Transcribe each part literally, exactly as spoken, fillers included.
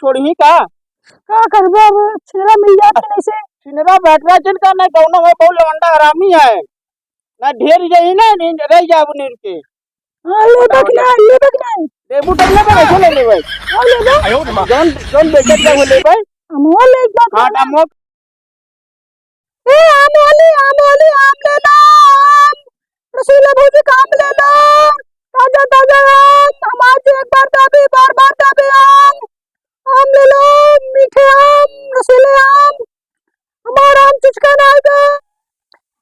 छोड़ही का? का करबे अब, छिनरा मिल जात है कैसे? छिनरा बैठरा जिनका नहीं, कौनो है, बहुत लवंडा हरामी है। ना ढेर रही ना, नहीं रह जाब नीर के। हाँ, लेबे कि ना, लेबे कि ना? लेबू तब लेबे, कैसे ले लेबे? हाँ, लेबे। जौन, जौन बेचत जाओ लेबे। हम वो ले एक बात हाँ, बोला। ना मोक। ए, आम वाली, आम वाली, आम ले लो, आम। रसीला भौजी का आम ले लो। ताजा, ताजा आम। हम आज एक बार दाबी, बार, बार दाबी आम। आम ले लो, मीठे आम, रसीले आम। हमार आम चुचका ना आएगा।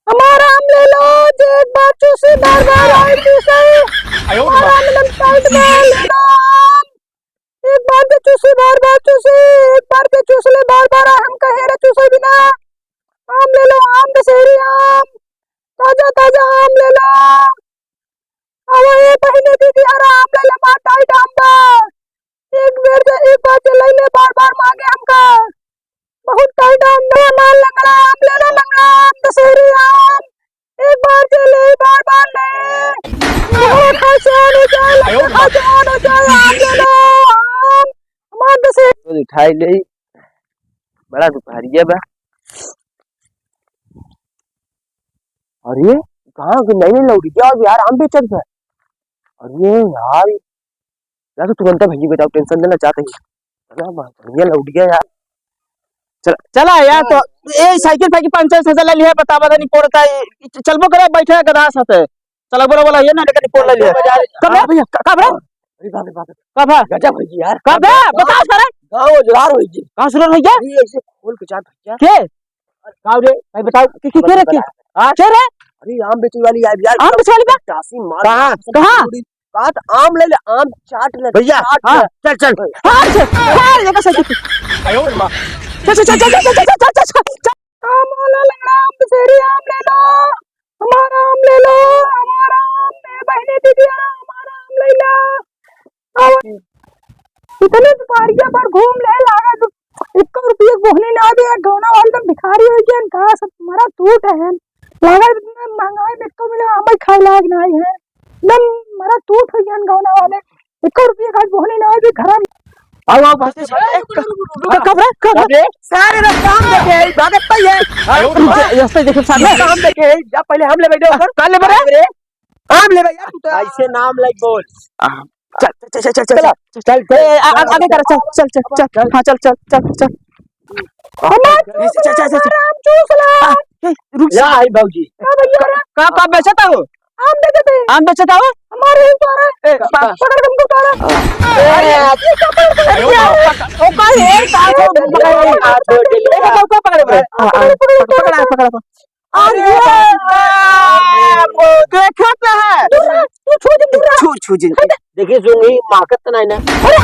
हमार आम ले लो, जे एक बार चूसी, बार, बार आए चूसे। हमार आम एकदम टाइट बा, ले लो आम। एक बार के चूसी, बार बार चूसी, एक बार के चूस ले, बार बार हम कहे रे चूसे बिना। आम ले लो, आम दशहरी आम, ताजा ताजा आम ले लो। अब ये बहिनी दीदी, अरे आम ले लो, मार टाइट आम बा। एक बेर जे, एक बार जे ले ले, बार बार मांगे हमका। बहुत टाइट आम बा, मार लंगड़ा आम ले लो, लंगड़ा आम, दशहरी आम। एक बार जे ले, बार बार ले। बहुत खासान हो जाए, आयो रे बाप। खासान हो जाए, आम ले लो, आम। हमार दशहरी रोज उठाई ले, बड़ा दुपहरिया बा। अरे, कहाँ के नई नई लौड़ी क्या यार, आम बेचत है। अरे यार, या तो तुरंत भैया बताओ, टेंशन देना चाहते हैं। अरे वाह, बढ़िया लौड़ी है यार। चल, चला यार, तो ए साइकिल फाइकिल पंचर से चला लिया, बतावा नहीं पड़ता है। चलबो करे, बैठे गधा साथे। चला, बोला, बोला, ये ना लेकर निपोल ले लिया। कब है? हाँ भैया। क-, कब है? अरे बाप रे बाप रे। कब है? गजब है जी यार। कब है? बताओ सर। गाँव उजड़ार हो जी। कहाँ सुरर हो गया? अरे ऐसे खोल के चाट भैया। के? गाँव रे, भाई बताओ। के, के, के रे, के? हाँ? के रे? अरे आम बेचे वाली यार, यार, आम बेचे वाली का? टासी मार, कहाँ? मार, कहाँ? पूरी बात आम ले ले, आम चाट ले, भैया, चाट हाँ, ले। चल, चल। हाँ, चल, चल, ये कैसे? आयो रे माँ। चल, चल, चल। आम वाला लंगड़ा आम, दशहरी आम ले लो। हमारा आम ले लो, हमारा आम, ए बहिनी दीदी, हमारा आम ले लो। अब इतने दुपहरिया पर घूम ले लागत, एको रुपये बोहनी ना दे, गौना वाले एकदम भिखारी हो गए, कहा सब मरा टूट है। लागत इतना महंगाई में एको मिला आम खाए लायक नहीं है, एकदम मरा टूट हो गए गौना वाले। एको रुपये का बोहनी ना दे, घर में आओ, आओ, बस, ए, क-, क-, कब रे? कब रे? सारे लोग काम देखे हैं, भागत पई है। हाँ, रुक जा, रास्ता देखे सामने। काम देखे हैं, जा पहले हम ले बैठे ऊपर। का ले बे रे? काम ले भैया, तू तो ऐसे नाम लाइक बोल। आ, चल, चल, चल। चल, चल। ए, आ, आ, आगे कर, चल, चल, चल, चल। हाँ, चल, चल, चल, चल। हमार चल, चल, चल, चल। आम चूस ला। आ, ए, रुक जा। जा, आई भौजी। का भैया रे? का, का बेचत हो? आम दे देते। आम बेचत हो? हमारे ही तो आ रहा है। ए, पा- पकड़ के हमको उतारा। ए, अरे, ये क्या पकड़ के अरे, रखा है? पकड़, ओ, का है? का है? पकड़, पकड़, पकड़, पकड़, पकड़, पकड़, पकड़। अरे, बाप, देखत है। दूर रह, तू छू जिन, दूर रह। छू, छू जिन। देखिए, सुन, ये माकत तो नहीं ना। अरे!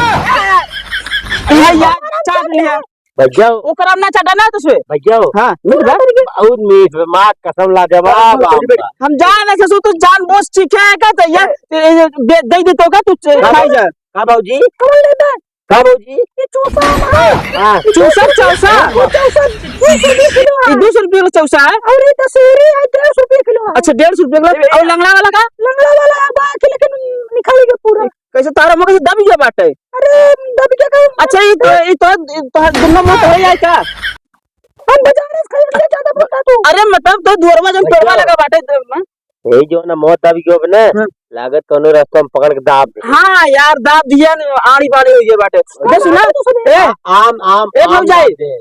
ए, यार, चाट लिया। भैया हो। ओकरा में ना चाटा ना तुझे। भैया हो। हाँ, मीठ बा। बहुत मीठ बा, माँ कसम लाजवाब आम बा। हम जान ऐसे सो तू जान बोझ चीखे है का तो यार, ए, ए, दे, दे दे तो का तू चे-, हाँ, खाई जा। का भौजी? कौन लेता? का भौजी? ये चूसा है। हाँ। चूसा, चौसा? ये चौसा, दो सौ रुपये किलो है। ये दो सौ रुपये का चौसा है? और ये दशहरी है, डेढ़ सौ रुपये किलो है। अच्छा, डेढ़ सौ रुपये किलो। और लंगड़ा वाला का? लंगड़ा वाला है, बाकी लेकिन निकालेंगे पूरा। कैसे तारा मुँह कैसे दब गया बाटे? अरे, दब गया का? अच्छा, ये तो, ये तो, ये तो दुनो मुँह तो हो जाए का? हम बाजार से खरीद ले, ज्यादा बोलता तू। अरे, मतलब, तो दुअरवा जब भैया। तोड़वा लगा बाटे, तो, हाँ? यही जो ना मौत दाबी के ना, हाँ। लागत कौनो रास्ता में पकड़ के दाब दे। हाँ यार, दाब दिया न, आड़ी बाड़ी हो गया बाटे। अरे दे सुना, तो सुने। ए, आम, आम, ए, आम भौजाई। दाब दे।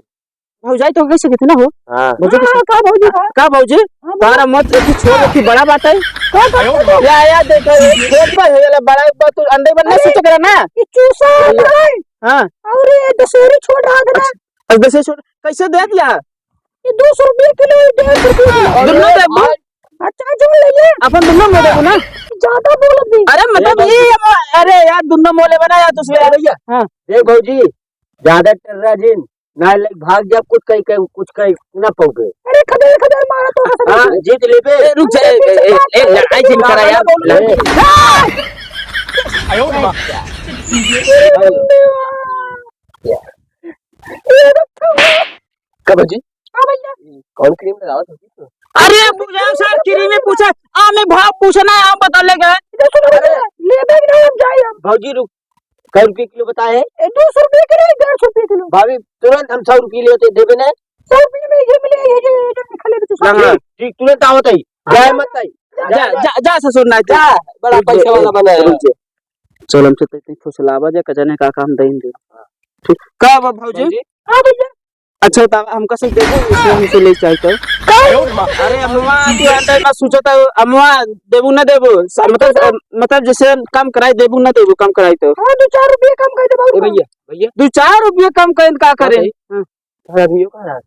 भौजाई तो कैसे कितना हो? हाँ। भौजी हाँ, कैसे? हाँ, का भौजी, हाँ। का भौजी? हाँ, भौजी। तारा मत एक छोड़, एक बड़ा बात है। का, का, का, का? या, या, देखो, ये छोट बा, ये वाला बड़ा बा, तू अंडे बनना अरे, सोच करा ना। ये चूसा है। हाँ। और ये दशहरी छोड़ रहा था ना। अच्छा, अब दशहरी छोड़, कैसे दे दिया? ये दो सौ रुपये किलो, ये डेढ़ सौ रुपये किलो। दुनो देबो? अच्छा, जोड़ ले ये। अपन दुनो में देबो ना? ज्यादा बोल दी। अरे, मतलब, अरे, ये, अरे यार, दुनो मोले बना यार, दूसरे यार। भैया। हाँ। देख भौजी, ज्यादा टर्रा जिन, ना लाइक भाग जा, कुछ कहीं, कहीं, कुछ कहीं ना पाओगे। अरे, खदेड़, खदेड़ मारा तो बस। हाँ, जीत लेबे। ए, रुक जा, ए, ए, ए, ए, लड़ाई जिन करा यार। ए। आयो रे माँ। ये रखा हुआ। का भौजी? हाँ भैया। कौन क्रीम लगावत होगी तू? अरे, पूछा सर, क्रीम ही पूछा। आम में भाव पूछना है, आम बता लेगा। देखो ना भैया, लेबे कि नहीं हम जाए हम। भौजी रुक, कै रुपये किलो बताए है? ए, दो सौ रुपये किलो, डेढ़ सौ भाभी, तुरंत हम सौ रुपये लेते, देबे ना। सौ रुपये में ये मिले, ये, ये, ये जो लिखा ले, तो लंगड़ा। ठीक, तुरंत आवत है। जाए मत आई। जा, जा, जा, जा ससुर, ना जा। जा, बड़ा ठीक है, पैसा वाला बना है। रुक जा। चल, हमसे तो इतनी फुसलावा जा, कजने का काम देंगे। ठीक, का बा भौजी? भौजी? हाँ भैया। अच्छा, तो हमका से देबो, इसे हमसे ले जाए तो। अरे अम्मा, तू अंदर का सोचो तो, अम्मा, देबू ना देबू? स-, मतलब, अ, मतलब जैसे काम कराई, देबू ना देबू, काम कराई तो? हाँ, दो चार रुपये कम कर दे ए बाबू। भैया, भैया। दो चार रुपये कम कर का करे? का भाई? हाँ। घर आदमी हो का यार?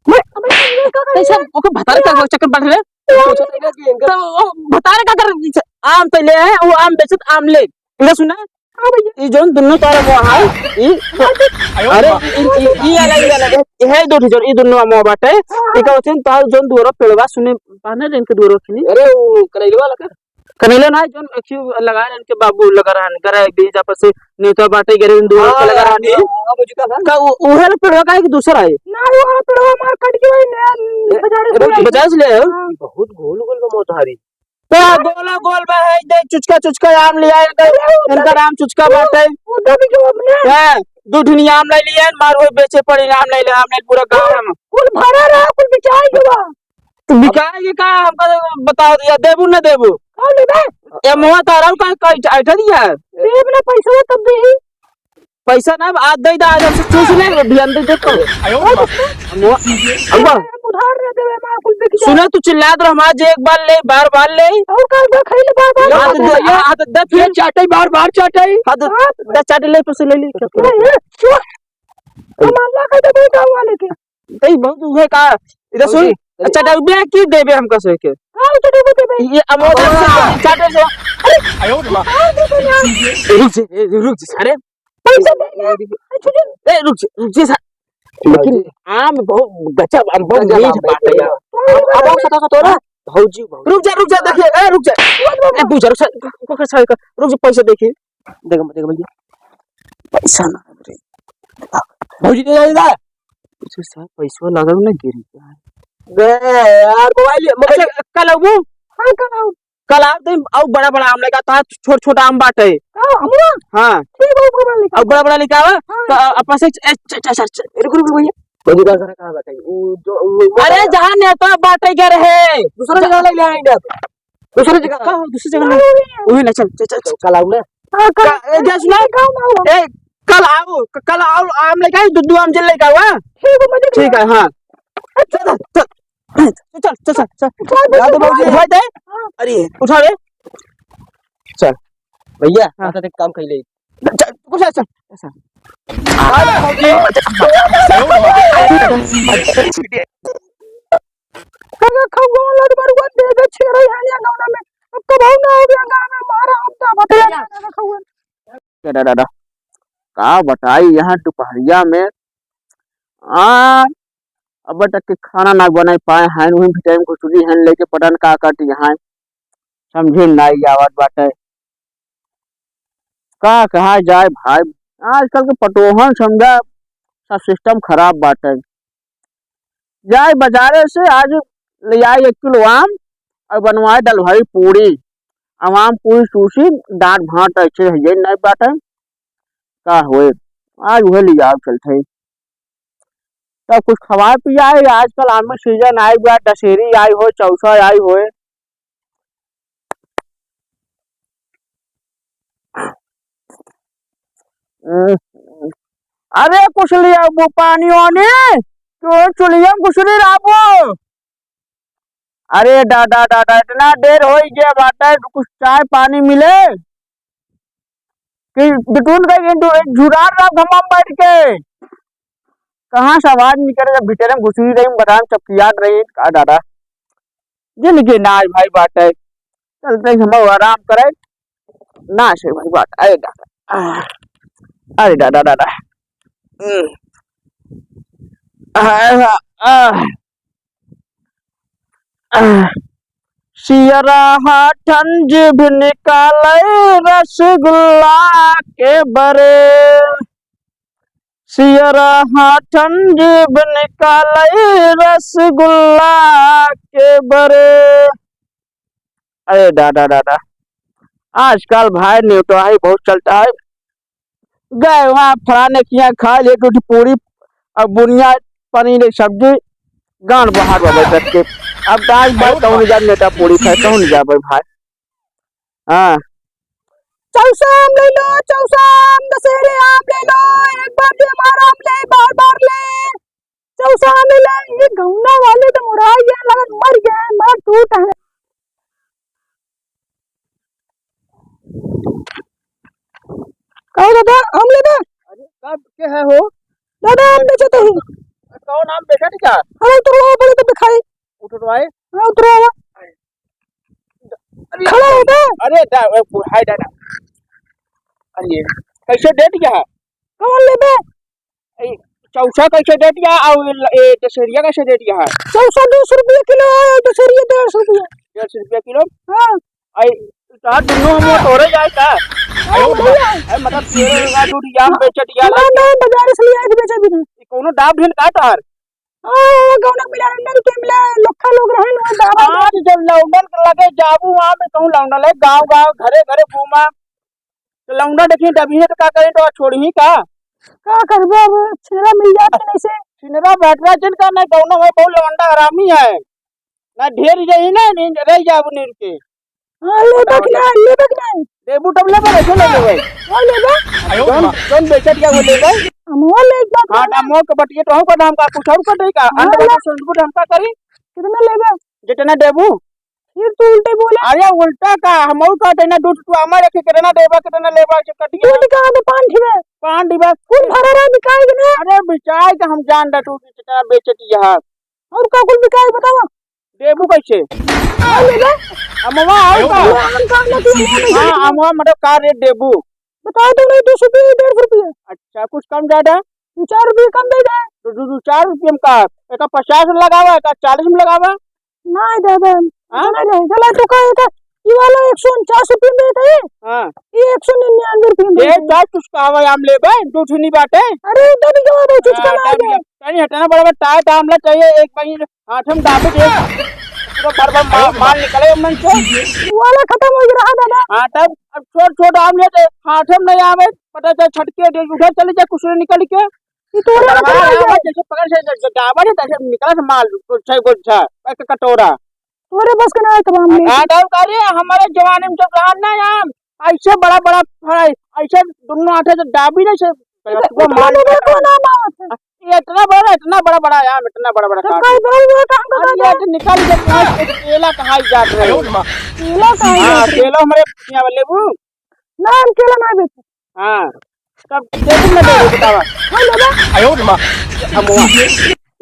मैं, मैं, मैं का करे? कैसे ओके भतारे का चक्कर बढ़ रहे? तो वो भतारे का कर, आम तो ले आए, वो आम बेचत आम ले। इधर सुना? हाँ भैया। ई जौन दुन्नो तारा मुआ है, ई, अरे, ई, ई, ई वाला, ई वाला, ई, ई है दो ठो जौन, ई दुन्नो मुआ बाटे, ई का होथिन तार जौन दुआरा पेड़वा सुने, पाने रे इनके दुआरा खिनी। अरे, वो कनैलवा वाला का? कनैलवा ना, जौन अखियो लगा रहे इनके बाबू, लगा रहे हैं, गरे बीज आपस से नेता बाटे, गरे इन दुआरा पे लगा रहे हैं। हाँ, बुझी का था? का उ-, उहे पेड़वा का है कि दूसरा है? ना, वो पेड़वा मार काट के वही नया ए, बाजार से ए, ले आए। बाजार से ले आए हो? हाँ। बहुत गोल गोल बा मोटहारी। तो गोला गोल में है, देख, चुचका, चुचका आम ले आए, इनका, अरे, वो इनका दबी-, नाम चुचका वो, बाटे। वो दबी जो अपने। हाँ, दो ठिनी आम ले लिए, मार हुए बेचे पड़ी, आम ले ले, आम ले पूरा गाँव में। कुल भरा रहा, कुल बिचाई गवा। तो बिकाए के का, हमका तो बताओ दिया, देबू ना देबू? का लेबे? ए, मुआ तारा का, का ऐठा दिया? देब ना पैसा तब दे। पैसा ना, आज दे दा, आज हमसे चूस ले, बिहान दे दे तो। अयो, अम्मा, अम्मा। उधार दे देवे, मार कुल बिक जाए। सुना, तू चिल्लात रह, हम आज एक बार ले, बार बार ले। और का, का खइले बार बार? हाथ दे, हाथ दे फिर। ये चाटे, बार बार चाटे। हाथ दे, हाँ। दे चाटे ले, पैसे ले ले। ए, ए, चुप। हम अल्लाह का दबे गाँव वाले के। ए, बहुत उहे का, इधर सुन। भौजी, अच्छा, डब्बे की देबे हमका सोए के? हाँ, चटनी देबे। ये अमोदा से चाटे से। अरे, अयो, मार दे तो यार। ए, रुक जा, ए, रुक जा, सारे। पैसा दे ना। ए, रुक जा, ए, रुक जा, रुक जा, सा-, लेकिन आम बहुत गजब, आम बहुत गजब मीठ आम बाटे यार। बहुत अब, अब सता सता रहा। भौजी, भौजी। रुक जा, रुक जा, देखिए, ए, रुक जा। ए, बुझा, रुक जा, रुक जा, रुक जा, पैसा देखिए। देख, देख भैया, पैसा ना रे। भौजी, दे, दे, दे। पैसा, पैसा लगल ना गिरी। बे यार, मोबाइल, मोबाइल। अच्छा, कल आऊ? हाँ, कल आऊ। कल आऊ, तो आऊ बड़ा बड़ा आम लेके आवा, छोट छोट आम बाटे। हाँ, हमरा? हाँ। ठीक बा, ऊपर वाला लेके आवा। आऊ बड़ा बड़ा लेके आवा, हाँ। तो अपन से, ए, च-, च-, च-, च-, रुक, रुक, रुक भैया। भौजी का घर कहाँ बाटे? उ जो, उ, उ अरे, जहाँ नेता बाटे घर है। दूसरा जगह ले ले आएंगे। दूसरे जगह। का हो, दूसरे जगह ना? नहीं। वही ना, चल, चल, चल, चल। कल आऊ ना? हाँ, कल। का, ए, जा सुना? कल आऊ। ए, कल आऊ, क-, कल आऊ, आम लेके आऊ, दो, दो आम जेल लेके आऊ, हाँ? ठीक है, मैं ठीक है, हाँ। अच्छा। चल, चल, चल, चल, चल, चल। उठा दे, उठा दे, भौजी, उठा दे। हाँ। अरे, उठा दे। चल, भैया, हाँ। अच्छा, एक काम कर ले। चल, कुछ ऐसा, ऐसा। अरे, खौआ लड़ बरुआ दे दे छेड़ै है या गौना में। अब कबहू ना आवे गाँव में, मारा हफ्ता बटला ना खौआ। दादा, दादा, का बताई यहाँ दुपहरिया में, आ, अब तक के खाना ना बनाई पाए हैं, वहीं भिटाइन घुसुरी हैं लेके पटन का काटी हैं, समझे ना आवत बाटे। का कहा जाए भाई, आजकल के पटोहन समझा, सब सिस्टम खराब बाटे। जाए बाजारे से आज ले आए एक किलो आम और बनवाए दलभरी पूरी। अब आम पूरी चूसी, दांत भांट ऐसे है नहीं बाटे। का होए, आज उहे ले आव चलते। तब कुछ खवाए पियाए, आजकल आम सीजन आई हुआ, दशहरी आई होए, चौसा आई होए। अरे कुछ ले आबू पानी वानी, तू चुलिया में कुछ ले आबू। अरे दादा, दादा, इतना देर हो गया बाटे, कुछ चाय पानी मिले कि बिटून का ये दो, एक झुरार रहा घमा बैठ के। कहाँ से आवाज निकले, जब भीतर में घुसी रही, बदाम चपकियात रही, का दादा। जिंदगी नाच भाई बाटे, चलते ही हम आराम करे, नाच है भाई बाटे। अरे दादा, आह, अरे दादा, दादा। हम्म। आह, आह, आह। सियरा हाथन जीभ निकाले रसगुल्ला के बरे। सियरा हाथन जीभ निकाले रसगुल्ला के बरे। अरे दादा, दादा, आजकल भाई नेटवाही बहुत चलता है। गए वहाँ फलाने के यहाँ खा लिए टूटी पूरी और बुनिया पनीर एक सब्जी, गांड बाहर बा बैठ के। अब आज भाई कहूँ नहीं जाब नेटा पूरी खाए, कहूँ नहीं जाब भाई। हाँ। चौसा आम ले लो, चौसा आम, दशहरे आम ले लो, एक बार दे हमारा आम ले, बार बार ले। चौसा आम ले ले, ये गौना वाले तो मुराई गए, लगन मर गए, मर टूट है। कहो दादा, आम लेबे? अरे, का के है हो? दादा, आम बेचत हई। कौन आम बेचत का? अरे, उतरवा, बोले तो दिखाई। उतरवाए? हाँ, उतरवा। अरे, खड़ा हो बे। अरे, दा-, ए, हाय दादा। अरे, कैसे देत का है? कौन लेबे? ए, चौसा कैसे देत का है? और ए, दशहरिया कैसे देत का है? चौसा दो सौ रुपया किलो है, दशहरिया डेढ़ सौ रुपया। डेढ़ सौ रुपया किलो? हाँ। आई, तो आज दुनो हम तोरे जाए का? हाँ, भैया। ए, मतलब, तेरे का दूध जाम बेचत का ना, लगे। ना, बाजार से ले आए थे, बेचा भी नहीं। कोनो दाब ढील का तार? हाँ, वो गौना मिला रंडन के मिला, लुक्खा लोग रहे ना, दावा आज जब लौंडन के लगे जाबू, वहाँ पे कहूँ लौंडन ले, गाँव गाँव, घरे घरे घूमा, तो लौंडा देखी डबिहे तो का करी, तो छोड़ही का? का करबे अब, छिनरा मिल जात नहीं से। छिनरा बैठरा जिन का नहीं, गौना हो, बहुत लौंडा हरामी है, ना ढेर जाई ना, नहीं रह जाबू नीर के। हाँ, लेबे कि नहीं, लेबे कि नहीं? लेबू तब लेबे, ऐसे ले लेबे। हाँ, लेबे। जौन, जौन बेचत का वो लेबे। हम वो ले जाते हाँ, हैं। ना मोर के बटिए तो हमको दाम का कुछ और कर देगा। हाँ, अंत में ले। तो सुनबू तो हम का करी? कितना लेबे? जितना देबू। फिर तू उल्टे बोले। अरे उल्टा का, हम और कहते ना, दूध तू हमारे रखे, कितना देबा, कितना लेबा, के कटिए। दूध का तो पान ठिबे। पान डिबा। कुल भरा रहा बिकाए कि ना? अरे बिकाए के हम जान रहा तू कितना बेचत यहाँ। और का कुल बिकाए बतावा? देबू कैसे? का लेबे? अमवा आऊ का? अमवा आम का लेबे? हाँ, अमवा मतलब का रेट देबू? बताओ तो नहीं, दो सौ रुपये, डेढ़ सौ रुपये। अच्छा, कुछ कम ज्यादा? दो चार रुपये कम दे दे। तो दो, दो चार रुपये में का? एका पचास में लगावा, एका चालीस में लगावा। नहीं दादा, हाँ? नहीं, नहीं, चला तू का एका, ये वाला एक सौ उनचास रुपये में देता है। हाँ। ये एक सौ निन्यानवे रुपये में ये देता है। जा कुछ कहवा आम लेबे, दो ठुनी बाटे। अरे, दो बीघा में दो चुचका हाँ, ना आ दो गया। बीघा। तनी हटाना बड़ा बड़ा टाइट आम ला चाहिए, एक महीने हाथ में डाबे दे, पूरा भर भर माल, माल निकले मन से। वाला खत्म हो गया दादा। हाँ, तब अब छोट छोट आम लेते, हाथ में नहीं आवे, पता चल छटके दे, उधर चले जाए, कुछ निकल के। ये तोरे बड़ा बड़ा आम है, जैसे पकड़ से, जैसे डाबर है, तैसे निकला से माल, गुच्छा, गुच्छा, एक कटोरा। तोरे बस के ना है तब आम ले। हाँ, तब अरे, हमारे जमाने में जब रहा ना आम, ऐसे बड़ा बड़ा फड़ा, ऐसे दोनों हाथे से डाबी नहीं से, तो, तो इतना माल बड़ा निकला। कौन आम आवत है? ये इतना बड़ा, इतना बड़ा बड़ा आम, इतना बड़ा बड़ा तो काट। कई बड़ा हुआ काम का अब ये दादा? तो निकाल के कहाँ से केला कहाँ जात रहे? केला कहाँ हाँ, जात रहे? केला हमारे यहाँ लेबू? ना, हम केला ना बेचे। हाँ, तब केला ना दे बतावा। हाँ, दादा। अब हुआ।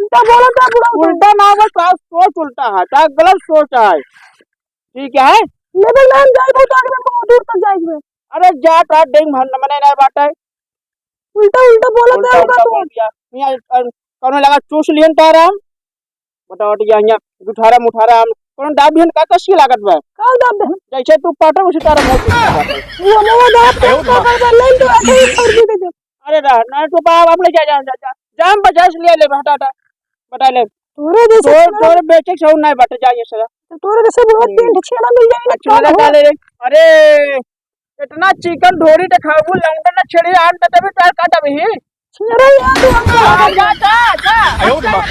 उल्टा बोला था बुढ़ा। उल्टा ना बस, सास सोच उल्टा है, का गलत सोच है। ठीक है? लेबे ना, हम जाए बहुत आगे में, बहुत दूर तक जाए में। अरे जा, तो डेंग भर मने नहीं बात है। उल्टा उल्टा बोलत है उल्टा उल्टा उल्टा तू। बोल दिया। यहाँ, अ, कौनो लगा चूस लिहन तारा आम। बताओ, यहाँ, यहाँ गुठारा मुठारा आम। कौनो दाब दिहन का कसी लागत बा? का दाब दिहन? जैसे तू पाटे, वैसे तारा मुँह चूस लागत बा। वो मोवा दाब के का कर बा, लेन तो ऐसे ही छोड़ दे दे। अरे रह, ना तो बाप अपने जा, जा, जा, जा। जा, हम बाजार से ले ले, हटा, हटा। बता ले। तोरे जैसे तोर, छोरा तोर बेचे से नहीं बट जाइए सर। तो तोरे जैसे बहुत हम्म। पेंट छेड़ा मिल जाए, अच्छा, तो लगा ले रे। अरे, इतना चिकन ढोरी देखाबू, लौंडन ना छेड़ी आन त तभी तार काटब ही। छेड़ा यार, तू हमको आ, जा, जा, जा। आयो माँ।